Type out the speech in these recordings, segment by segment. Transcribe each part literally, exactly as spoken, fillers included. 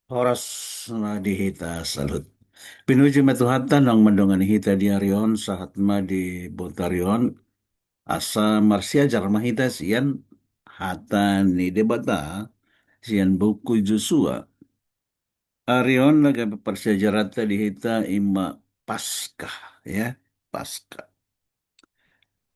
Horas ma di hita saluhut. Pinuji ma Tuhanta naung mandongani hita di ari on, sahat ma di botari on, asa marsiajar ma hita sian hata ni Debata, sian buku Josua. Ari on na gabe parsiajaranta di hita ima Paskah, ya, Paskah.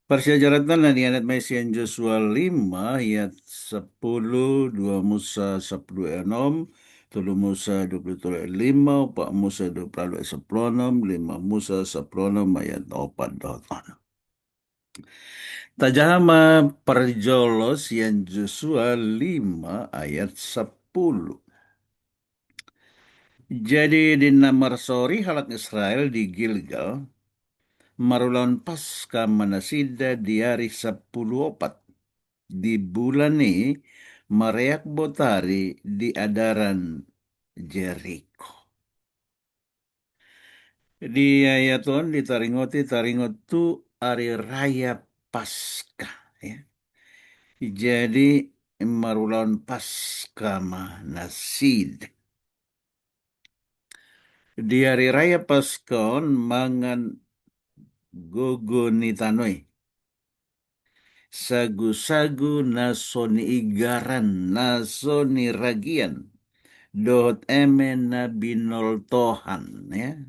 Parsiajaranta na nianet ma i sian Josua lima ayat sampulu, dua Musa sampulu onom, tolu Musa dua pulu tolu ayat lima, opat Musa dua pulu ayat sampulu onom, lima Musa sampulu onom ayat opat dohot onom. Tajaha ma parjolo sian Josua lima ayat sampulu. Jadi di na marsaor i halak Israel di Gilgal, marulaon Paskah ma nasida di ari sampulu opat di bulan i, mareak botari di adaran Jeriko. Di ayat on ditaringoti, taringot tu ari raya Paskah, ya. Jadi marulaon Paskah ma nasida. Di ari raya Paskah on mangan gogo ni tano i, sagusagu na so niigaran, na so niragian, dohot eme na binoltohan, ya,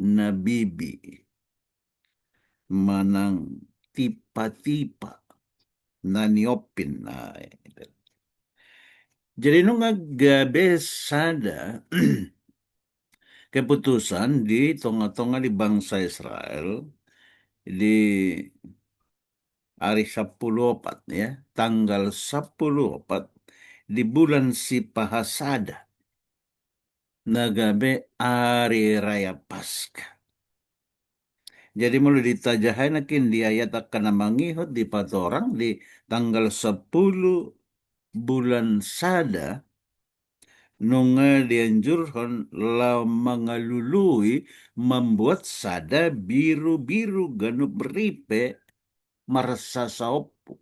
na bibi manang tipatipa na niompin. Nah, jadi nunga gabe sada keputusan di tongatonga ni bangsa Israel di ari sampulu opat, ya, tanggal sampulu opat di bulan Sipahasada, na gabe ari raya Paskah. Jadi molo ditajahai nangkin di ayat angka na mangihut, dipatorang di tanggal sampulu bulan sada, nunga dianjurhon laho mangalului, mambuat sada birubiru ganup ripe marsasaompu,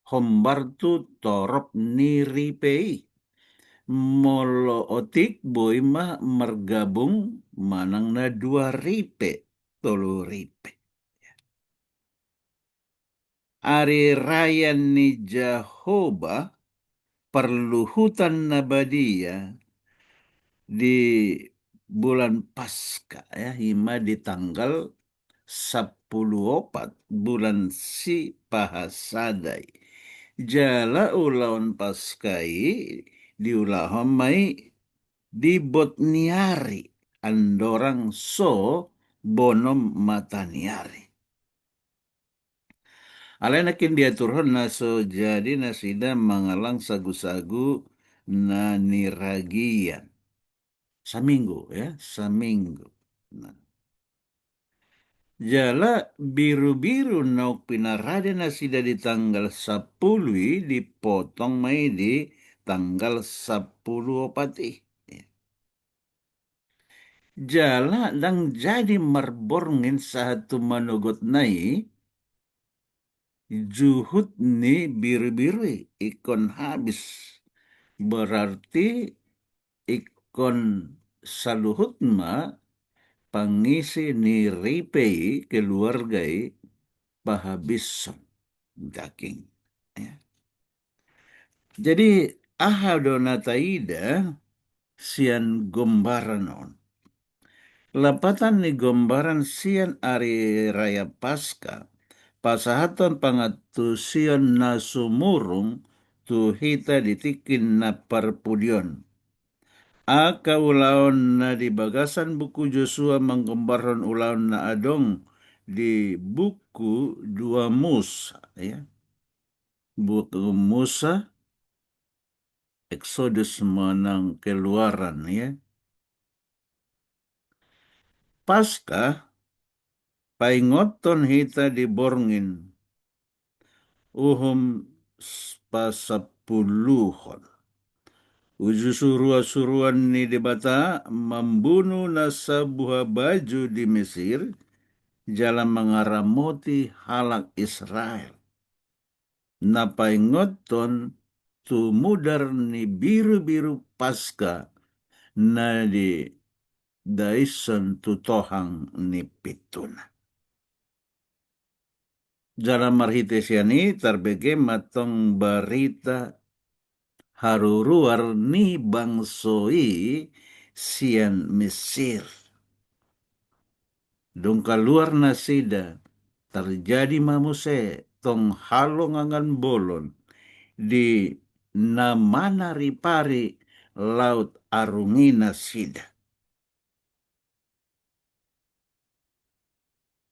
hombar tu torop ni ripe i. Molo otik, boi ma margabung manang na dua ripe, tolu ripe. Ari raya ni Jahowa, parluhutan na badia di bulan Paskah, ya, ima di tanggal sampulu opat bulan Sipahasada i. Jala ulaon Paskah i diulahon ma i di bot ni ari, andorang so bonom mata ni ari. Alai nangkin diaturhon na so jadi nasida mangalang sagusagu na niragian. Saminggu, ya, saminggu. Nah. Jala birubiru naung pinarade nasida di tanggal sampulu i dipotong ma i di tanggal sampulu opat i. Jala ndang jadi marborngin sahat tu manogotna i juhut ni birubiru i, ingkon habis. Berarti ingkon saluhut ma pangisi ni ripe i, keluarga i, pahabishon daging. Ya. Jadi, aha do na taida sian gombaran on? Lapatan ni gombaran sian ari raya Paskah, pasahathon pangantusion na sumurung tu hita di tingki na parpudi on. Angka ulaon na di bagasan buku Josua manggombarhon ulaon na adong di buku dua Musa, ya. Buku Musa, Exodus manang Keluaran, ya. Paskah paingothon hita di borngin uhum s-, pasampuluhon. Uju suruansuruan ni Debata mambunu na sabuha baju di Mesir, jala mangaramoti halak Israel. Na paingothon tu mudar ni birubiru Paskah na didaishon tu tohang ni pintuna. Jala marhite sian i tarbege ma tong barita haruruar ni bangso i sian Mesir. Dung kaluar nasida, tarjadi ma muse tong halongangan bolon di na manaripari laut arung i nasida.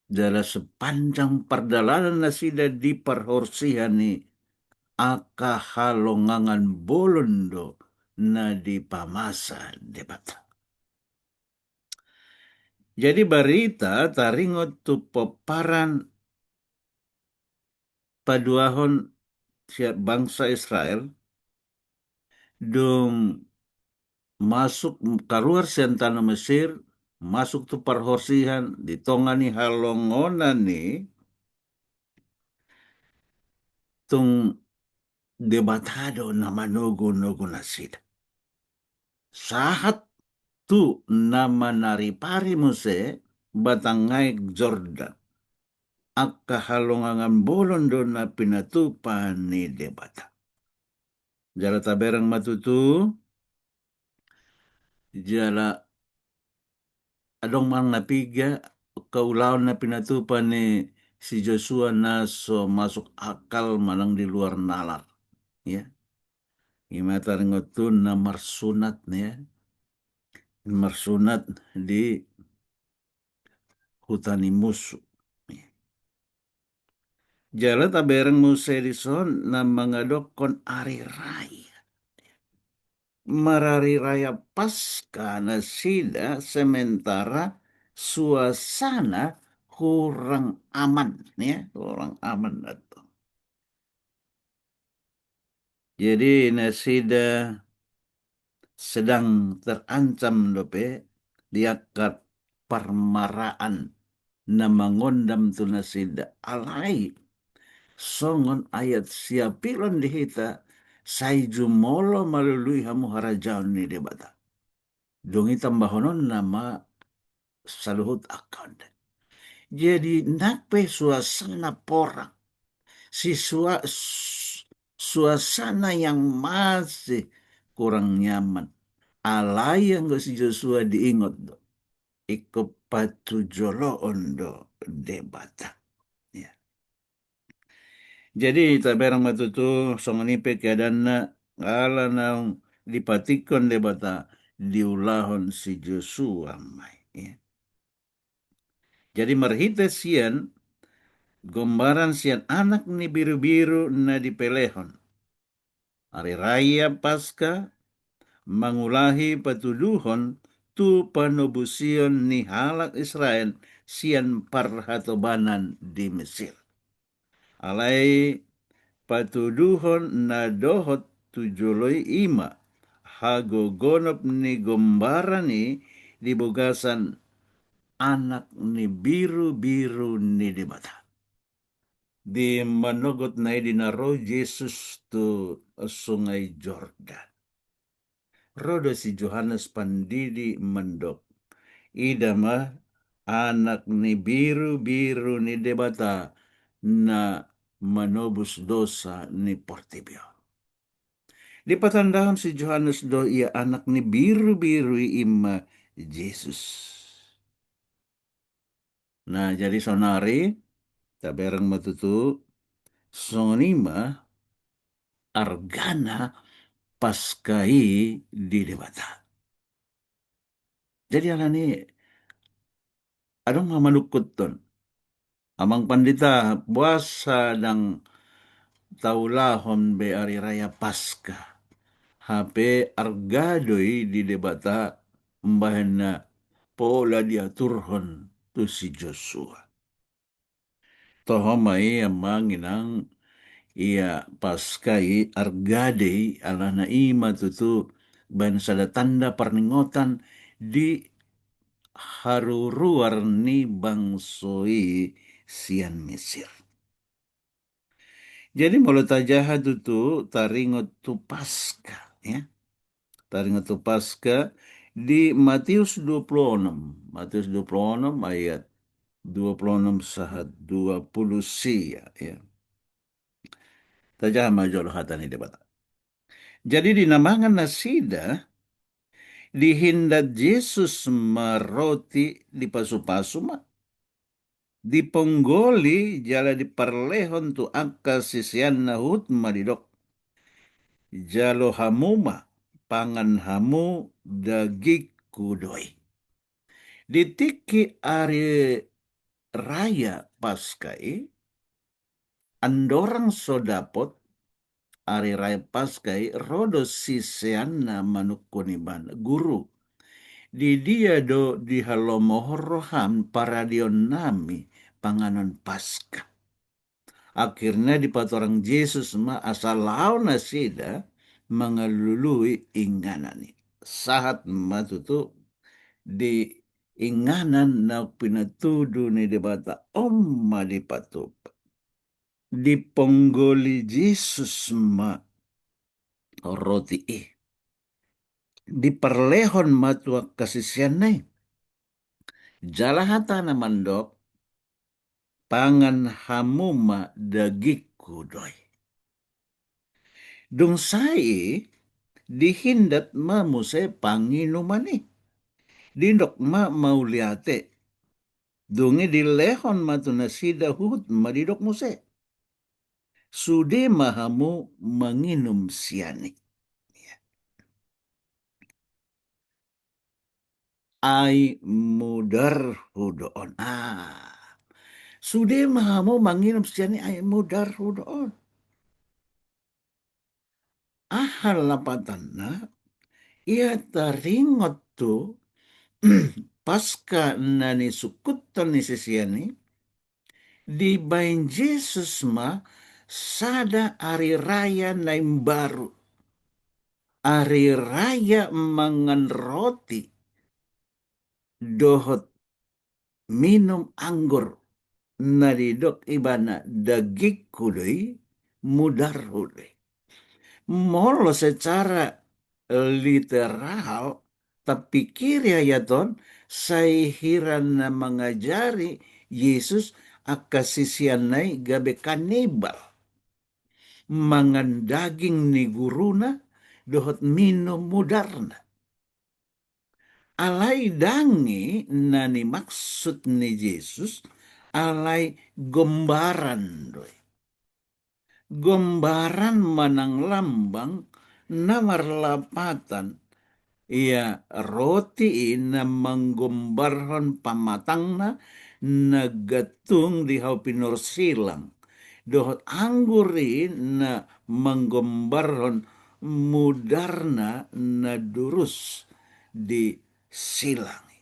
Jala sepanjang pardalanan nasida di parhorsihan i, angka halongangan bolon do na dipamasa Debata. Jadi barita taringot tu pomparan paduahon sian bangsa Israel, dung masuk, kaluar sian tano Mesir, masuk tu parhorsihan, di tonga ni halongonan i, tung Debata do na manogunogu nasida. Sahat tu na manaripari muse batang aek Jordan. Angka halongangan bolon do na pinatupa ni Debata. Jala tabereng ma tutu, jala adong manang na piga angka ulaon na pinatupa ni si Josua na so masuk akal manang di luar nalar. Ya. I ma taringot tu na marsunat, ya. Marsunat di huta ni musu. Jala tabereng muse dison na mangadophon ari raya. Marari raya Paskah nasida sementara suasana kurang aman, ya, kurang aman atau. Jadi nasida sedang terancam dope di angka parmaraan na mangondam tu nasida. Alai songon ayat siapilon di hita, sai jumolo malului hamu harajaon ni Debata. Dung i tambahononna ma saluhut angka on. Jadi nang pe suasana porang, si sua-, su-, suasana yang masih kurang nyaman. Alai anggo si Josua diingot do, ingkon patujoloon do Debata. Ya. Jadi tabereng ma tutu songon i pe keadaanna, ala naung dipatikkon Debata diulahon si Josua ma i, ya. Jadi marhite sian gombaran sian anak ni birubiru na dipelehon, ari raya Paskah mangulahi patuduhon tu panobusion ni halak Israel sian parhatobanan di Mesir. Alai patuduhon na dohot tu jolo i ima hagogonop ni gombaran i di bagasan anak ni birubiru ni Debata. Di manogot na i di na ro Jesus tu sungai Jordan, ro do si Johannes Pandidi mandok, ida ma anak ni birubiru ni Debata na manobus dosa ni portibi on. Dipatandahon si Johannes do ia anak ni birubiru i ima Jesus. Nah, jadi saonari tabereng ma tutu songon i ma argana Paskah i di Debata. Jadi alani adong ma manungkunton, amang pandita, boasa ndang taulahon be ari raya Paskah? Hape arga do i di Debata umbahen na pola diaturhon tu si Josua. Toho ma i amang inang, ia Paskah i arga do i, alana i ma tutu baen sada tanda parningotan di haruruar ni bangso i sian Mesir. Jadi molo tajaha tutu taringot tu Paskah, ya. Taringot tu Paskah, di Matius dua puluh enam, Matius dua puluh enam ayat dua puluh enam sahat dua puluh sia, ya. Tajaha ma jolo hata ni Debata. Jadi di na mangan nasida, dihindat Jesus ma roti, dipasupasu ma, diponggoli jala diparlehon tu angka siseanna, huhut ma didok: Jalo hamu ma, pangan hamu, dagingku do i. Di tingki ari raya Paska i, andorang so dapot ari raya Paska i, ro do siseanna manungkun Ibana: Guru, di dia do dihalomohon roham paradionnami panganon Paska? Akhirna dipatorang Jesus ma asa laho nasida mangalului inganan i. Sahat ma tutu di inganan na pinatudu ni Debata on ma dipatupa. Diponggoli Jesus ma roti i, diparlehon ma tu angka siseanna i. Jala hatana mandok: Pangan hamu ma, dagingku do i. Dung sae i, dihindat ma muse panginuman i. Didok ma mauliate. Dung i dilehon ma tu nasida, huhut ma didok muse: Sude ma hamu manginum sian i. Ai mudarhu do on. Ah. Sude ma hamu manginum sian i, ai mudarhu do on. Aha lapatanna? Ia taringot tu Paska na nisungkuthon ni sisean i, dibaen Jesus ma sada ari raya na imbaru. Ari raya mangan roti dohot minum anggur, na didok Ibana dagingku do i, mudarhu do i. Molo secara literal tapikiri ayat on, sai hira na mangajari Jesus angka siseanna i gabe kanibal, mangan daging ni guruna dohot minum mudarna. Alai ndang i na nimaksud ni Jesus, alai gombaran do i. Gombaran manang lambang na marlapatan, ia roti i na manggombarhon pamatangna na gantung di hau pinursilang, dohot anggur i na manggombarhon mudarna na durus di silang i.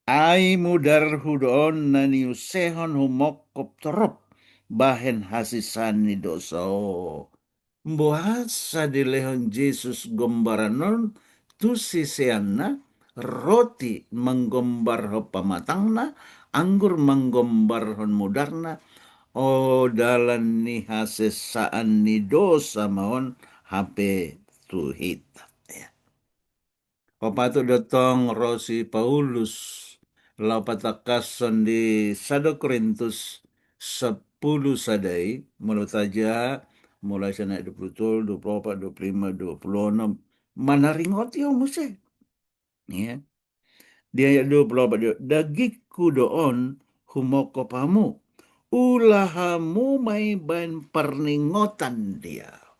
Ai mudarhu do on na niusehon humongkop torop bahen hasesaan ni dosa. O, boasa dilehon Jesus gombaran on tu siseanna? Roti manggombarhon pamatangna, anggur manggombarhon mudarna. O, dalan ni hasesaan ni dosa ma on hape tu hita. Ya. Patut do tong ro si Paulus laho patangkashon di sada Korintus sampulu sada i, molo tajaha mulai sian ayat dua pulu tolu, dua pulu opat, dua pulu lima, dua pulu onom, manaringoti ho muse. Ya. Di ayat dua pulu opat do, dagingku do on humongkop hamu, ulahamu ma i baen parningotan di ahu.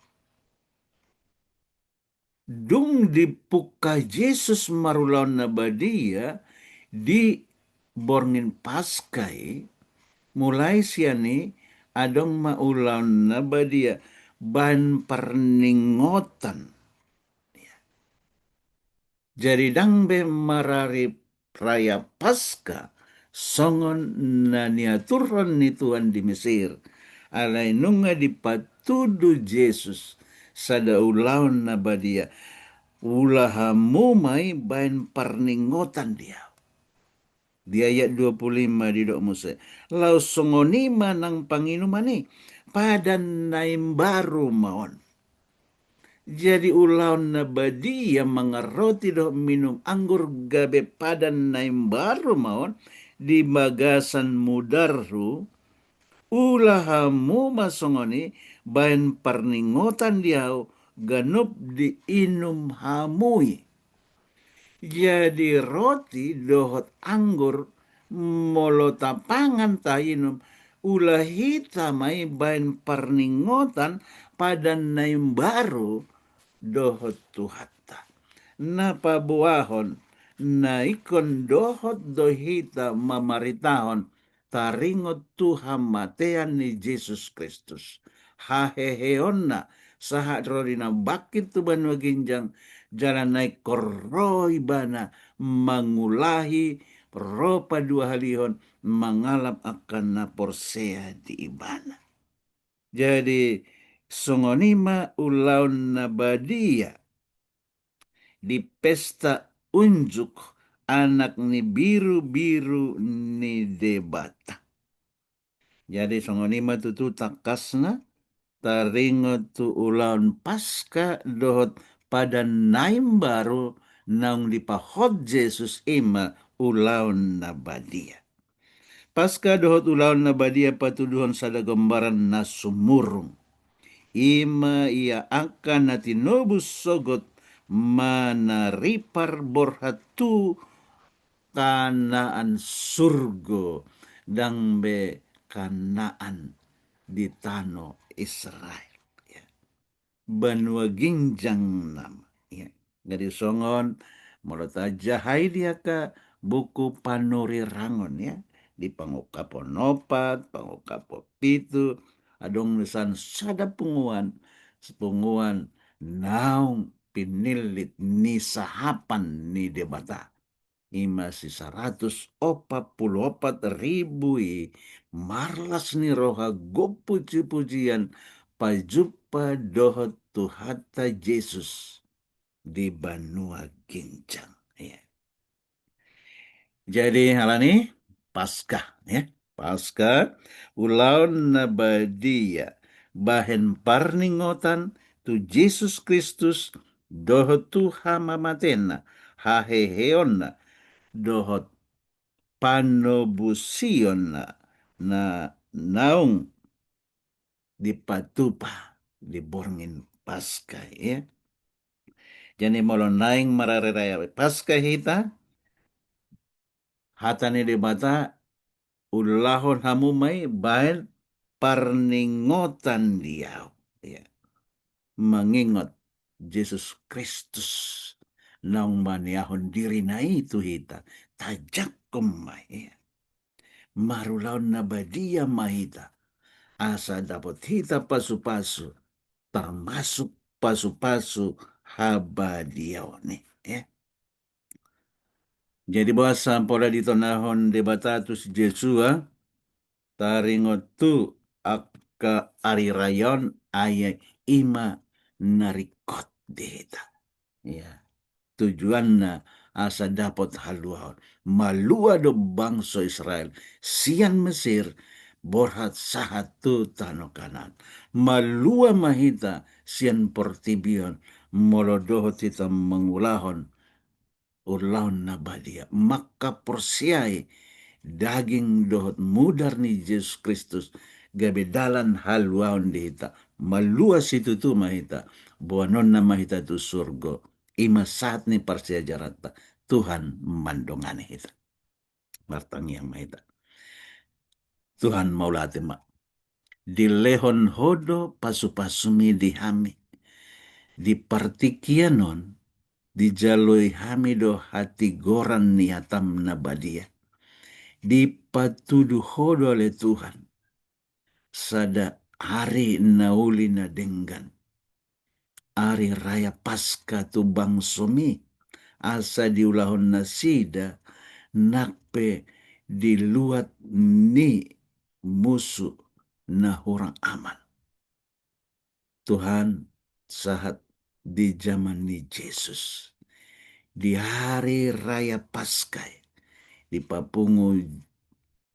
Dung dipungka Jesus marulaon na badia di borngin Paska i, mulai sian i adong ma ulaon na badia baen parningotan. Ya. Jadi ndang be marari raya Paska songon na niaturhon ni Tuhan di Mesir. Alai nunga dipatudu Jesus sada ulaon na badia, ulahamu ma i baen parningotan di ahu. Di ayat dua pulu lima didok muse, laos songon i ma nang panginuman i, padan na imbaru ma on. Jadi ulaon na badia mangan roti dohot minum anggur gabe padan na imbaru ma on di bagasan mudarhu, ula hamu ma songon i baen parningotan di ahu ganup diinum hamu i. Jadi roti dohot anggur molo tapangan tainum, ula hita ma i baen parningotan padan na imbaru dohot Tuhanta. Na paboahon na ingkon dohot do hita mamaritahon taringot tu hamatean ni Jesus Kristus, haheheonna sahat ro di na bangkit tu banua ginjang, jala na ingkon ro ibana mangulahi ro paduahalihon mangalap angka na porsea di ibana. Jadi songon i ma ulaon na badia di pesta unjuk anak ni birubiru ni Debata. Jadi songon i ma tutu tangkasna taringot tu ulaon Paska dohot padan na imbaru naung dipahot Jesus, i ma ulaon na badia. Paska dohot ulaon na badia patuduhon sada gombaran na sumurung. I ma ia angka na tinobus sogot manaripar borhat tu Kanaan surgo, ndang be Kanaan di tano Israel. Ya. Banua ginjang nama. Ya. Jadi songon molo tajahai di angka buku Panurirang on, ya, di pangungkapon opat, pangungkapon pitu, adong di san sada punguan, punguan naung pinillit ni sahapan ni Debata. I ma si saratus opat pulu opat ribu i marlas ni roha, gompu pujipujian pajumpa dohot Tuhanta Jesus di banua ginjang. Ya. Jadi alani Paska, ya. Paska ulaon na badia bahen parningotan tu Jesus Kristus dohot tu hamamatena, haheheonna dohot panobusonna na naung dipatupa di borngin Paska, ya. Jadi molo naeng marari raya Paska hita, hata ni Debata, ulahon hamu ma i baen parningotan di ahu. Ya. Mangingot Jesus Kristus naung maniahon dirina i tu hita, tajangkon ma i. Ya. Marulaon na badia ma hita asa dapot hita pasupasu, termasuk pasupasu habadiaon i. Ya. Jadi boasa pola ditonahon Debata tu si Jesua taringot tu angka ari raya on, ai i ma na ringkot di hita. Ya. Tujuanna asa dapot haluaon. Malua do bangso Israel sian Mesir borhat sahat tu tano Kanaan. Malua ma hita sian portibi on molo dohot hita mangulahon ulaon na badia, mangkaporseai daging dohot mudar ni Jesus Kristus gabe dalan haluaon di hita. Malua situtu ma hita, boanonna ma hita tu surgo. I ma sahat ni parsiajaranta. Tuhan mandongani hita. Martangiang ma hita. Tuhan, mauliate ma. Dilehon Ho do pasupasumi di hami. Di partingkian on, dijaloi hami do hatigoran ni hataM na badia. Dipatudu Ho do ale Tuhan sada ari na uli na denggan, ari raya Paska tu bangsoMi, asa diulahon nasida nang pe di luat ni musu na hurang aman. Tuhan, sahat di jaman ni Jesus, di ari raya Paska i, dipapungu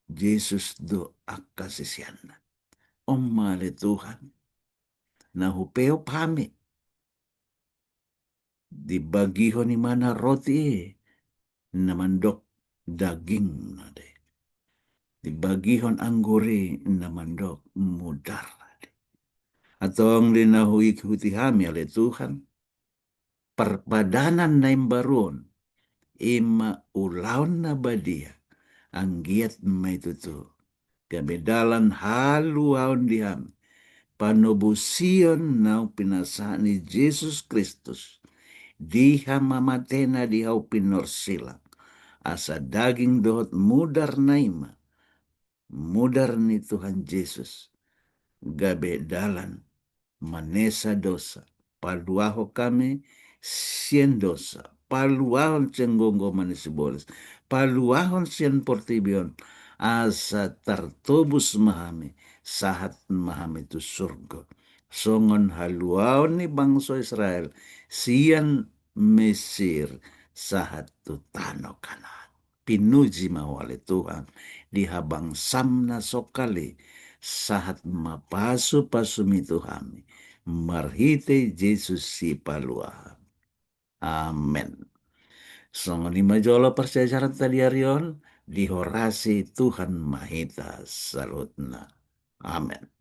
Jesus do angka siseanna. On ma ale Tuhan, na hupeop hami, Dibagihon imana roti i na mandok dagingna do i. Dibagihon anggur i na mandok mudarna do i. Antong di na huihuti hami ale Tuhan, parpadanan na imbaru on, i ma ulaon na badia, anggiat ma i tutu gabe dalan haluaon di hami panobusion na pinasahat ni Jesus Kristus di hamamatena di hau pinorsilang, asa daging dohot mudarna i ma, mudar ni Tuhan Jesus, gabe dalan manesa dosa, paluahon hami sian dosa, paluahon sian gonggoman ni sibolis, paluahon sian portibi on, asa tartobus ma hami, sahat ma hami tu surgo. Songon haluaon ni bangso Israel sian Mesir sahat tu tano Kanaan. Pinuji ma Ho ale Tuhan, di habangsam na songkali, sahat ma pasupasumi tu hami, marhite Jesus Sipalua hami. Amen. Songon i ma jolo parsiajaranta di ari on, dihorasi Tuhan ma hita saluhutna. Amen.